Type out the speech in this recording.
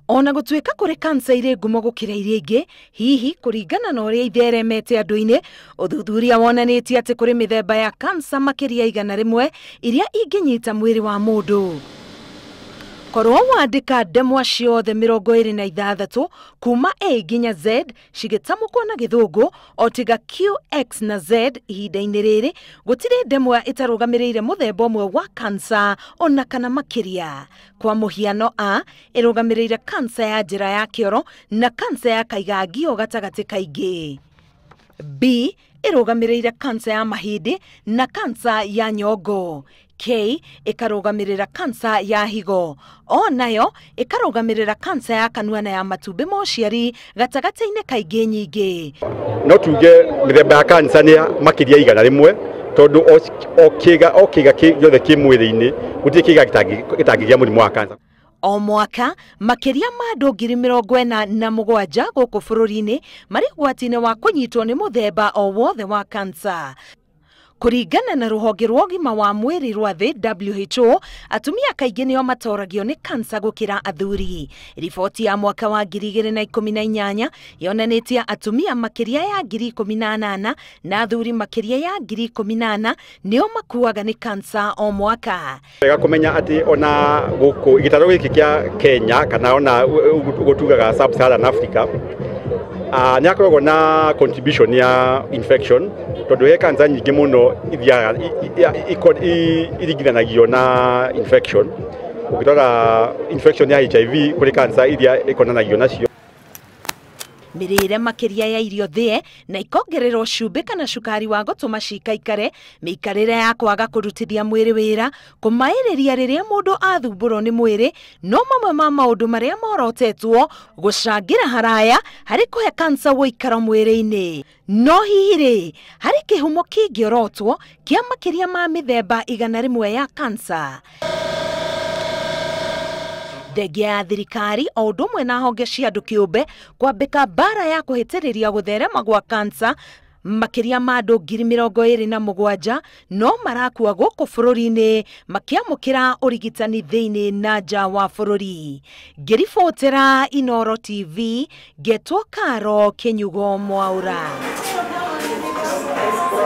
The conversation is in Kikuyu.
Ona gũtuĩka kũrĩ kansa irĩ ngumo gũkĩra iria ingĩ, hihi kũringana na ũrĩa itheremete andũ-inĩ, ũthuthuria wonanĩtie atĩ kũrĩ mĩthemba ya kansa makĩria 100 iria ingĩnyita mwĩrĩ wa mũndũ. Korwo wandĩka ndemwa ciothe 26 kuma A nginya Z cigĩtamũkwo na gĩthũngũ o tiga Q, X na Z ihinda-inĩ rĩrĩ, gũtirĩ ndemwa ĩtarũgamĩrĩire mũthemba ũmwe wa kansa ona kana makĩria. Kwa mũhiano, A ĩrũgamĩrĩire kansa ya njĩra ya kĩoro na kansa ya kaigangio gatagatĩ kaingĩ. B ĩrũgamĩrĩire kansa ya mahĩndĩ na kansa ya nyongo. K ĩkarũgamĩrĩra kansa ya higo. O nayo ĩkarũgamĩrĩra kansa ya kanua na ya matumbĩ ma ũciari gatagatĩ-inĩ kaingĩ nyingĩ. No tuge mĩthemba ya kansa nĩ makĩria 100 tondũ o kĩga gĩothe kĩ mwĩrĩ-inĩ gũtirĩ kĩga gĩtangĩgĩa mũrimũ wa kansa. O mwaka makĩria ma andũ 47,000 gũkũ bũrũri-inĩ marĩ ũgwati-inĩ wa kũnyitwo nĩ mũthemba o wothe wa kansa. Kũringana na rũhonge rwa ũgima wa mwĩrĩ rwa thĩ WHO, atumia kaingĩ nĩo matoragio nĩ kansa gũkĩra athuri. Riboti ya mwaka wa 2018 yonanĩtie atumia makĩria ya 18,000 na athuri makĩria ya 14,000 nĩo makuaga nĩ kansa o mwaka. Wega kũmenya atĩ ona gũkũ gĩtarũ gĩkĩ kĩa Kenya kana ona gũtugaga Sub-Saharan Africa nĩ akoragwo na contribution ya infection tondũ he kansa nyingĩ mũno ithiaga iringithanagio na infection. Ũngĩrora infection ya HIV kũrĩ kansa iria ĩkonanagio nacio. Mĩrĩre makĩria ya irio thĩe na ikongererwo cumbĩ kana cukari wa gũtũma cikaikare, mĩikarĩre ya kwaga kũrutithia mwĩrĩ wĩra, kũmaĩrĩria rĩrĩa mũndũ athumbũrwo nĩ mwĩrĩ no mamwe ma maũndũ marĩa morotetwo gũcangĩra haraya harĩ kũhe kansa ũikaro mwĩrĩ-inĩ. No hihi rĩ, harĩ kĩhumo kĩngĩorotwo kĩa makĩria ma mĩthemba 100 ya kansa? Thengia ya thirikari o ũndũ ũmwe na honge cia andũ kĩũmbe kwambĩka mbara ya kũhĩtĩrĩria gũtherema gwa kansa, makĩria ma andũ 27,000 no marakua gũkũ bũrũri-inĩ makĩamũkĩra ũrigitani thĩinĩ na nja wa bũrũri. Ngĩribotera Inooro TV, ngetwo Karo Kĩnyugo Mwaura.